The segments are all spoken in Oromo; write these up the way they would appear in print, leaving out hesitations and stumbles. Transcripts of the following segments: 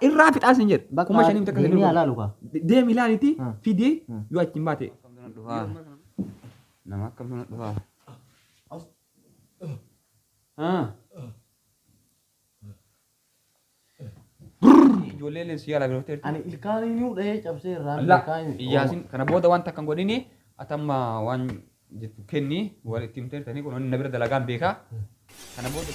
Irraa fixaa sin jedhe. Bakka 5,000 takka deemee alaalu kaa. Deemi ilaaliiti Hmm. fidee Hmm. yoo achiin baate. Nama akkamtu na dhufaa? Haa. Ijoollee illee si yaala birootti. Ani ilkaaniinuu dhahee cabsee irraan La ilkaan Iyaasin kana booda waan takka hin godhini atamma waan jettu kenni wal itti himteertanii kun na bira dalagaan beekaa. Kana booda.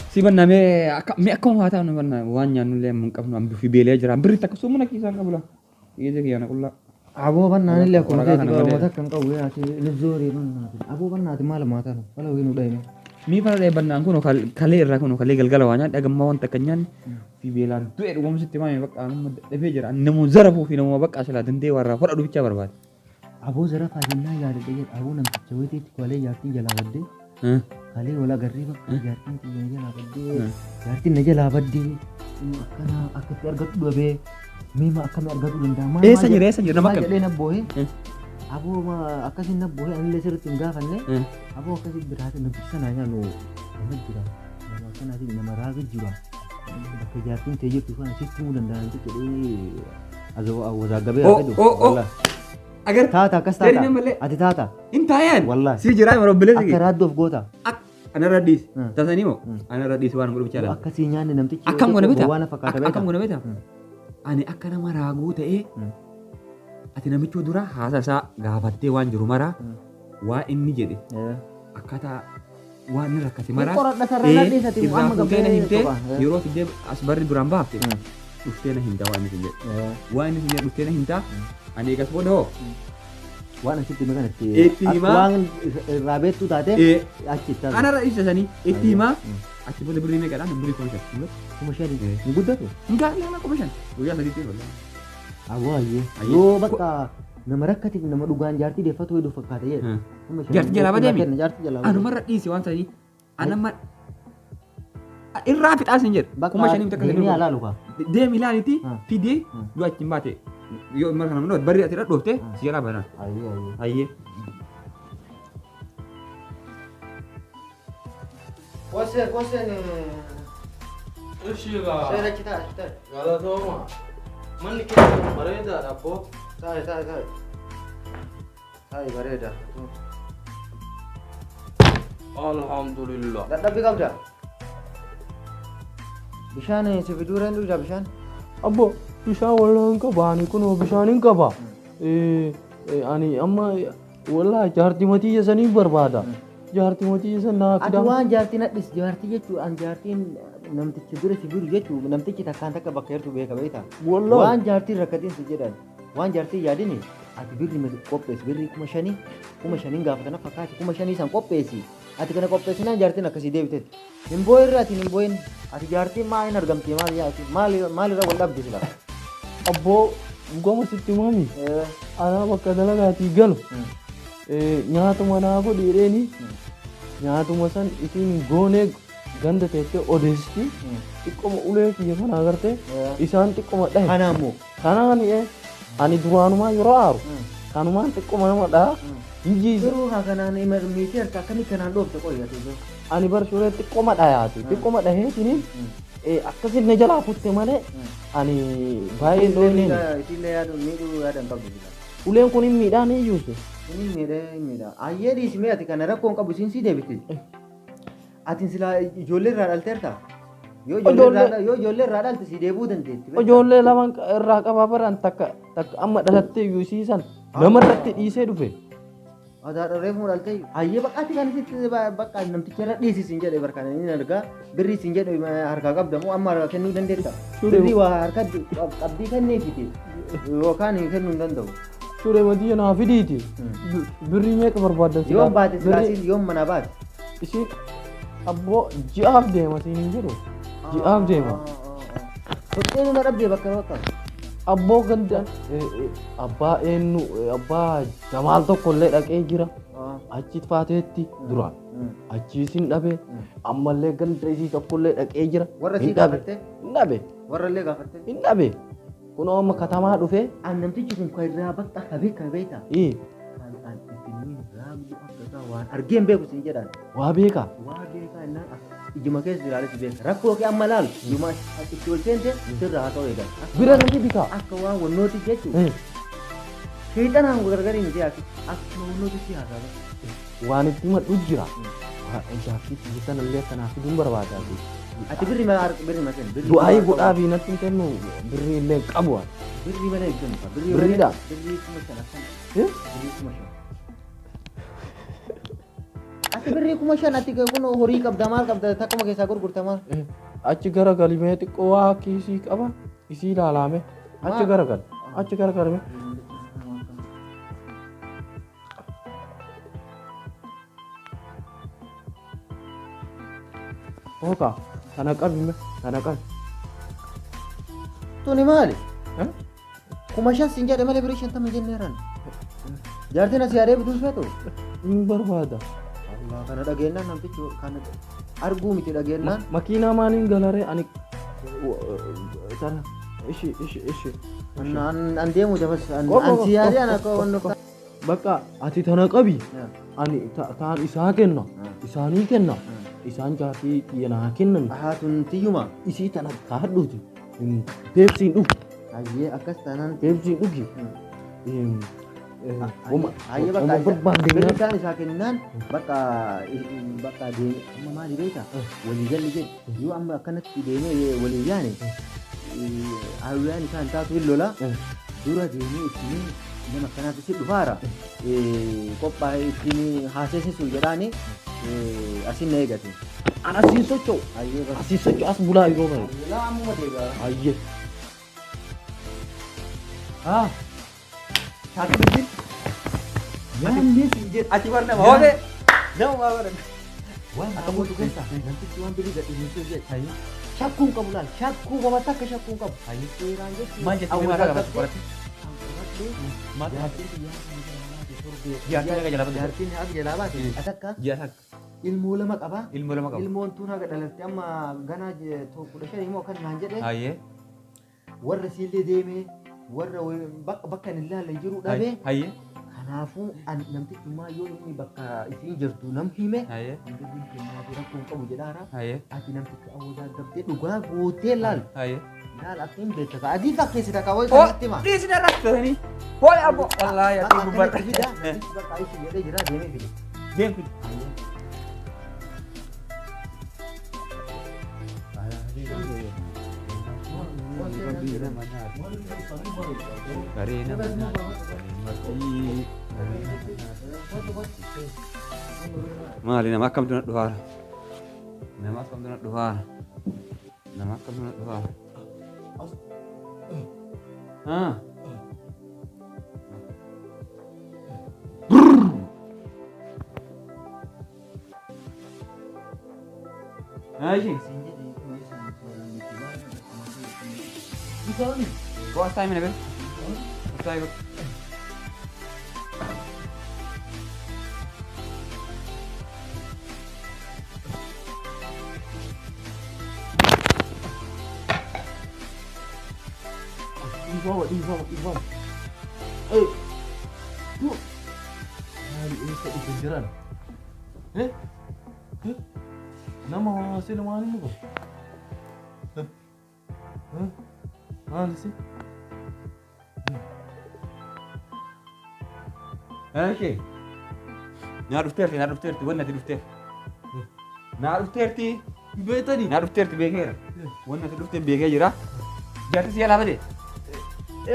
Si banna mee akka mee akkuma haa taanu banna waan nyaannullee amma hin qabnu amma fi beelee jira birri takka summuna kiisaan qabu laa. Dhiyeessa kiyyaana qullaa. Aboo bannaan illee akkuma Waraqaa keeti kana malee. bara takka hin qabu yaati nizoorii bannaati. Aboo bannaati maal maataa nu fala wayii nu dhahime. Mii fala dhee bannaan kun kalee irraa kun kalee galgala waa nyaadhe agammaa waan takka hin nyaanne fi beelaan du'e dhugumsitti maame bakka anuma dadhabee jira namuu zarafuu fi namuma bakka silaa dandee warraa fudhadhu bichaa barbaade. Aboo zarafaa jennaan yaadadhe jedha aboo namticha wayiitiitti kalee jaartiin jalaa baddee kalee wal agarree bakka jaartiin tiyya na jalaa baddee jaartiin na jalaa baddee akkana akkatti argadhu dhabee miima akkamii argachuu danda'a maal Eessa jira eessa jira nama maal akkam? jedhee na boohee aboo akkasiin na boohee anillee sirriitti hin gaafanne aboo akkasii biraate namticha sanaa nyaannu nama jira nama akkanaatiin nama raaga jira bakka jaartiin ta'e jirtu kana sitti himuu danda'a namticha jedhee wazaagabee Oh, oh, oh. Agar Taata akkas Jedhi taata. malee. Ati taata. Hin taayaan. Wallaahi. Si jiraa yeroo bilee Akka raaddoof goota. Anarra dhiisi. Hmm. Tasanii moo? Hmm. Anarra dhiisi waan godhu bichaa laata. Akkasii nyaanni namtichi. Akkam goona beektaa? Waan fakkaata Akkam goona beektaa? Hmm. Ani akka nama raaguu ta'ee Hmm. ati namicha dura haasa isaa gaafattee waan jiru maraa Hmm. waa inni jedhe akkaataa waan inni rakkate maraa Qoradha sarara dhiisati irraa amma fuutee na gabbee himtee soba. yeroo fiddee as barri duraan baafte dhuftee na himtaa waan inni sin jedhe. Waan inni sin jedhe dhuftee na himtaa ani eegas booda hoo Waan asitti hime kanatti. Itti himaa. Waan irraa beektu taate Eh. achi itti hafe. anarra dhiisa sanii itti himaa achi booda birrii meeqadhaan birrii 5,000. 5,000. Eh. Hin guddatu. Hingaa lama 5,000 guyyaa sadiitti wallaahi. Aboo ayyee. Ayyee. Yoo bakka nama rakkatiif nama dhugaan jaartii deeffatu hedduu fakkaata jedhe. 5,000. Jaartii jalaa badeemi? Jaartii jalaa badee. Anumarra dhiisi waan sanii anamma irraa fixaa sin jedhe. Bakka 5,000 takka deemee alaalu kaa. Deemi ilaaliiti Hmm. fidee Hmm. yoo achiin baate yoo mara kana mandoo barri ati irra dhoofte Hmm. si jalaa banaan. Ayyee ayyee. Ayyee. Koseen koseen. Ishii gaa. Seera achi taa'e achi taa'e. Galatooma. Manni keessa bareedaadha abboo. Taa'e taa'e taa'e. Taa'e bareeda. Alhamdulillah. Dadhabbii qabda. Bishaan si fiduu reen dhugda bishaan. Abbo bishaan walaa hin qaba ani kunoo bishaan hin qaba. Ani amma walaa jaartii matii sanii barbaada. Jaartii matii san naa Ati fidaa. waan jaartiin hadhis jaartii jechuun an jaartiin namtichi dura si fidu jechuun namtichi takkaan takka bakka heertu beeka beekta. Wallaahi. Waan jaartiin rakkatiin si jedhan waan jaartiin yaadini ati birri qopheessi birrii 5,000 5,000 gaafatana fakkaati 5,000 san qopheessi. Ati kana qopheessinaan jaartiin akkasii deebiteeti. Hin boo'irra ati hin boo'in ati jaartiin maa hin argamti maal yaati maal maalirra wal dhabdi sila. Abboo goma sitti mami. Anaa bakka dalagaatii galu. Nyaatuma naa godhi jedheeni nyaatuma san isiin goonee ganda teessee odeessiti xiqqoma ulee kiyya kana agartee isaan xiqqoma dhahe. Kana ammoo. Kanaan ani duraanumaa yeroo aaru kanumaan xiqqoma nama dhaha hin jiisa. Garuu haa kanaan miitii harka akkamii kanaan dhoofte qoyyate. Ani bar suuree xiqqoma dhayaati xiqqoma dhaheetiniin akkasin na jalaa kutte malee ani baay'ee dhooneen Isiillee yaadu miidhuu yaada hin qabdu sila. uleen kun hin miidhaan iyyuuse. Inni miidha hin miidha. Ayyee dhiisimee ati kana rakkoo hin qabu isiin sii deebiti. Ati silaa ijoollee irraa dhalteerta. Yoo ijoollee irraa dhalte si deebuu dandeetti. Ijoollee lama irraa qabaa baran takka takka amma dhalattee iyyuu isiisan namarratti dhiisee dhufe. Adaa reefu dhaltee ayyee bakka ati kan sitti bakka namticha irra dhiisi siin jedhe barkaan inni argaa birrii siin jedhe harkaa qabda moo amma harkaa kennuu dandeetta. Birrii waa harka qabdii kenneefiti yookaan kennuu hin danda'u. Suuree matii naa fidiiti. Birrii meeqa barbaaddan silaa? Yoom baate silaasiin yoom mana baate? Isiin abboo ji'aaf deema siin hin jedhu. Ji'aaf deema. Sochii numa dhabdee bakka bakka. Abboo ganda abbaa eenyu abbaa Jamaal tokkollee dhaqee jira. Achi faateetti duraan. Achi isin dhabe ammallee ganda isii tokkollee dhaqee jira. Warra Hin sii dhabe. gaafatte? Hin dhabe. Warra illee gaafatte? Hin dhabe. Kunoo amma katamaa dhufee. An namtichi kun kan irraa bakka ka beeka beekta. Ii Kan an ittiin raabdu akka isaa waan argeen beeku siin jedhan. waa beekaa. Waa beekaa innaan ijuma keessa ilaalee si beeka. Rakkoo kee amma laalu yuma itti ol seente sirra haa ta'u eegan. Bira namni bitaa. Akka waan wannooti jechuun sheexanaan gargarii miti ati akkuma wannooti si haasaa. Waan itti madhu jira. Jaartii biyya sanallee akkanaaf fiduun barbaadaa. Ati birri ma birri ma kennu. Du'aayii godhaa fi natti hin kennu birrii illee hin qabu. Ani. Birri malee hin kennu. Birri Birriidha? Birrii 5,000 akkana. Eh? Birrii 5,000. Ati birrii 5,000 ati kun horii qabda maal qabda takkuma keessaa gurgurta maal. Achi garagalimee xiqqoo waa kiisii qaba. Isii ilaalame. Achi Maal? garagal. Achi garagalime. Hooka kana qabime kana qabi. Tuni maali? Eh? 5,000 siin jedhe malee birrii 50 jenneeraan. Jaartiin asii yaadee bituus feetu. Hin barbaada. Allah kana dhageenyaan namtichi kana arguu miti dhageenyaan. Makiinaa maaliin galaree ani sana ishi ishi ishi. An deemu dabas an Qofa, an si yaadee an qofa, akka qofa, wanno. qofa. Bakka ati tana qabi. Ani taan isaa kenna. Isaanii kenna. Isaan jaartii xiyya naa kennan. Ahaa tun tiyyuma. Isii tana kaadhuuti. Peepsiin dhugi. Hayyee akkas taanaan. Peepsiin dhugi. Hayyee Oma bakka barbaanne birri isaan isaa kennaan bakka bakka deeme amma maali beekta walii galli jedhu yoo amma akkanatti deemee walii yaane hawwiyaan isaan taatu hin lola dura deemee ittiin nama akkanaatti si dhufaara qophaa'ee ittiin haaseessisu jedhaani asin na eegate. An asiin socho'u. Hayyee bakka. Asiin socho'u as bulaa yeroo baay'ee. Laa ammuma deebi'a. Hayyee. Haa. Nyaanni siin jedhe ati bar nama hoose nama waa bara. Waan akka keessa namtichi waan birrii gadhiisuu jedhe. Shakkuun qabu laal shakkuu qaba takka shakkuun qabu. Seeraan jechuun Maal jettee maal gaafatu qoratti? Maal Jaartiin haga jalaa baate. Jaartiin haga jalaa baate atakka Ji'a takka ilmoo lama qaba. ilmoo lama qaba. Ilmoon tun haga dhalatte amma ganaa 15 immoo akkan naan jedhe Hayyee. warra siillee deemee warra bakka hin ilaalle jiru dhabee Hayyee. kanaafuu an namtichummaa yoo inni bakka isiin jirtu nam hime Hayyee. birriin kennaafi rakkoon qabu jedhaara. Hayyee. Ati namticha awwaalaa gabdee dhugaa gootee laal Hayyee. laal akka hin beekta ka adii fakkeessita ka wayi Oh, kanatti hima. dhiisni irratti Hooy abbo. Wallaahi ati Bakka gubbaadha. akkanatti fida namtichi bakka isin jedhee jira deemee fide. Deem fidi. Garee nama Maali nama akkamtu na dhufaara? Nama akkamtu na dhufaara? Nama akkamtu na dhufaara? Haa. Ayi. Go astai mana bel? Astai go. Dhiifama dhiifama dhiifama. Ee. Tu. Maali eessa dhufe jiran? Eh? Eh? Nama haasila maal inni godhu? Eh? Eh? Maali si? Ayi. Naa dhufteerti naa dhufteerti wanni ati dhufteef. Naa dhufteerti. Beetani. Naa dhufteerti beekeera. Wanni ati dhufteef beekee jira. Jaartiin si jalaa bade.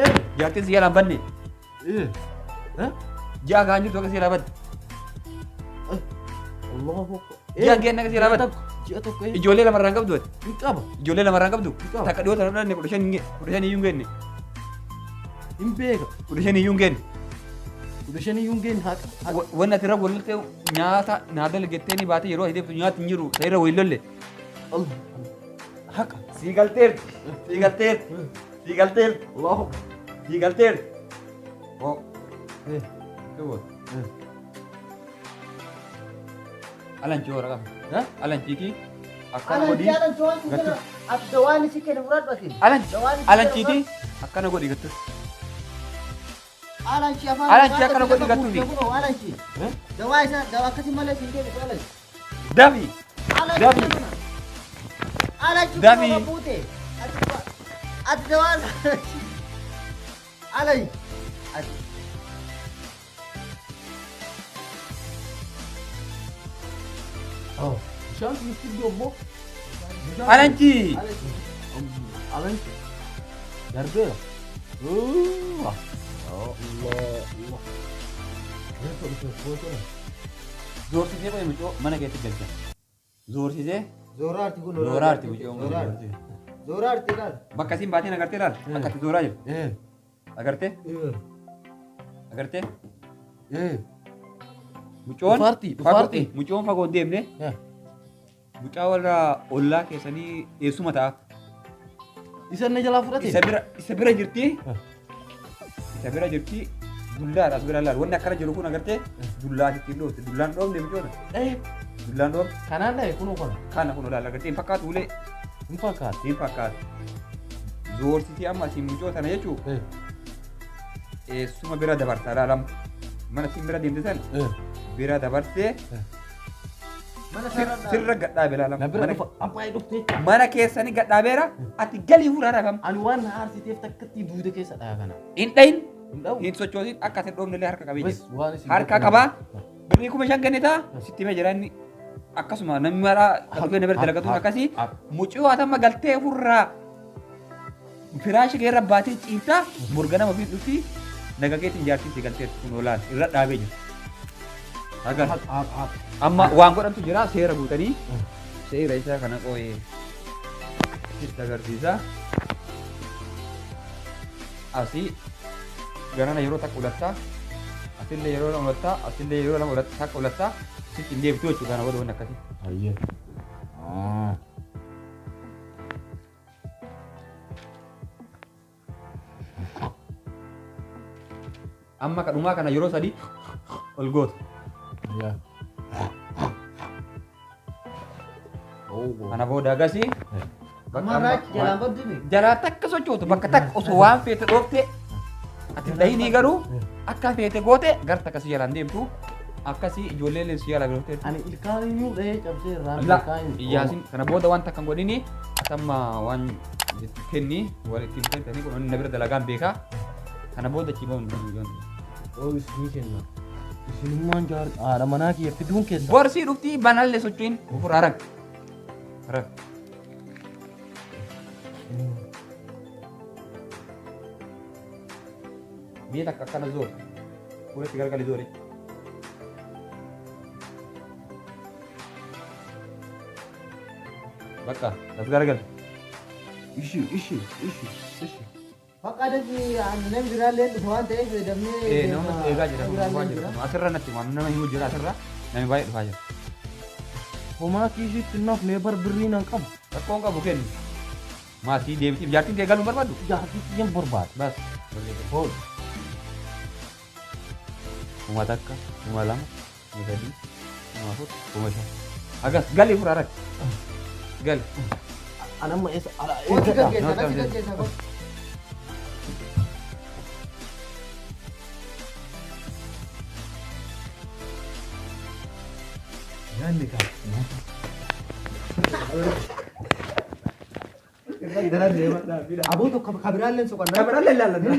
Eh. Jaartiin si jalaa hin banne. Eh. Eh? Ji'a kaan jirtu akka si jalaa badde. Allahu akbar. Ji'a geenna akka si jalaa badde. Ji'a tokko Ijoollee lamarraa hin qabdu ati. hin qaba. Ijoollee lamarraa hin qabdu. Qaba. Takka dhiyoo tana dhalanne 15 iyyuu hin geenne. Hin beeka. 15 iyyuu hin geenne. 15 iyyuu hin geenne haqa. Wanni ati irra wal lolte nyaata naa dalgettee ni baate yeroo ati deemtu nyaati hin jiru ta'e irra wal lolle. Allah. Haqa. Sii galteerti. Sii galteerti. Sii galteerti. Allahu akbar. Sii galteer. Oo. Tubo. Alanchi hora qaba. Alanchiiti. Akkana godhi. Alanchi waan si kenna ati dawaan si kenna fudhadhu ati. Alanchi. Alanchiiti. Akkana godhi gattu. Alanchi afaan. Alanchi akkana godhi gattu. Alanchi. Dawaa isaa dawaa akkasii malee siin deebisu alanchi. Dafi. Dafi. Alanchi Dafi. buute. Ati dawaa alanchi. Ati. Bishaan sitti obbo. Alanchi. Alanchi. Darbeera. Allah Allah. Zoorsisee qoye mucoo mana keetti galcha. Zoorsisee. Zooraarti kun. Zooraarti mucoo. Zooraarti. Zooraarti laal. Bakka isiin baateen agartee laal. Akka itti zooraa jiru. Agartee? Agartee? Mucoon Dhufaarti, dhufaarti. Mucoon fagoo hin deemne. Mucaa warra ollaa keessanii eessuma ta'a. Isa inni jalaa fudhate. Isa bira jirti. Isa bira jirti. Dullaadha as bira laal. Wanni akkana jiru kun agartee dullaa ittiin dhoofte. Dullaan dhoofne mucoona. Dullaan dhoofne. Kanaan dhahe kunoo kana. Kana kun laal agartee hin fakkaatu ulee. Hin fakkaatu. Hin fakkaatu. Zoorsitii amma asiin mucoo tana jechuun eessuma bira dabarsa laalama. Mana siin bira deemte san bira dabarsee sirra gadhaabe laalama. Na bira dhufa. Amma dhufte. Mana keessanii gadhaabeera ati galii fuudhaa rafama. Ani waan na aarsiteef takkatti duuda keessa dhaha kana. Hin dhahin. Hin dhahu. Hin sochoosin akka ati dhoofne illee harka qabee Bas jira. waan isin Harka qabaa. Birrii 5000 kennitaa sitti himee jira inni. Akkasuma namni maraa dhufee na bira dalagatuun akkasii mucoo haatama galtee furraa firaasha kee irra baatee ciiftaa morgana ofii dhufti naga keetiin jaartiin si galtee kun olaan irra dhaabee jira. Agar amma waan godhantu jira seera guutanii seera isaa kana qooyee sitti agarsiisa. Asii ganana yeroo takka ulattaa asillee yeroo lama ulattaa asillee yeroo lama takka ulattaa sitti hin deebitu jechuudha kana booda wanni akkasii. Hayyee. Amma kadhumaa kana yeroo sadii ol goota. Kana booda agasii. Amma raachi jalaan baddumi. Jalaa takka sochootu bakka takka osoo waan feete dhoofte ati dhahinii garuu akka feete goote gara takka si jalaan deemtu akkasii ijoolleen si jalaa biroofte. Ani ilkaan iyyuu dhahee cabsee irraan La ilkaan. Iyyaasin kana booda waan takka hin godhini atamma waan kenni wal ittiin kennitanii kun inni na bira dalagaan beekaa kana booda chiibamu hin jiru. Oo isinii kenna. Isinummaan jaar haadha manaa kiyya fiduun keessa. Borsii dhuftii banallee socho'in ofirraa rag. Rag. Mi'a takka akkana zoori. Fuulatti gargali zoori. Bakka as garagali. Ishi ishi ishi ishi. Bakka dafii namni biraallee dhufa waan ta'eef damee. Nama eegaa jira. Dhufaa jira. Asirra natti waan nama himu jira asirra namni baay'ee dhufaa jira. Homaa kiishitti nafnee bar birrii nan qabu. Rakkoon qabu kennu. Maasii deebitiif jaartiin kee galuu barbaaddu? Jaartii kiyyan barbaada. Bas. Hool. 1000, 2000, 3000, 4000, 5000. Agas gali furaa rak. Gali. Anamma eessa ala Wanti eeggadha. gaggeessa natti gaggeessa kun. Nyaanni kaa. Aboo tokko kabiraallee soqannaa. Kabiraallee ilaalladha.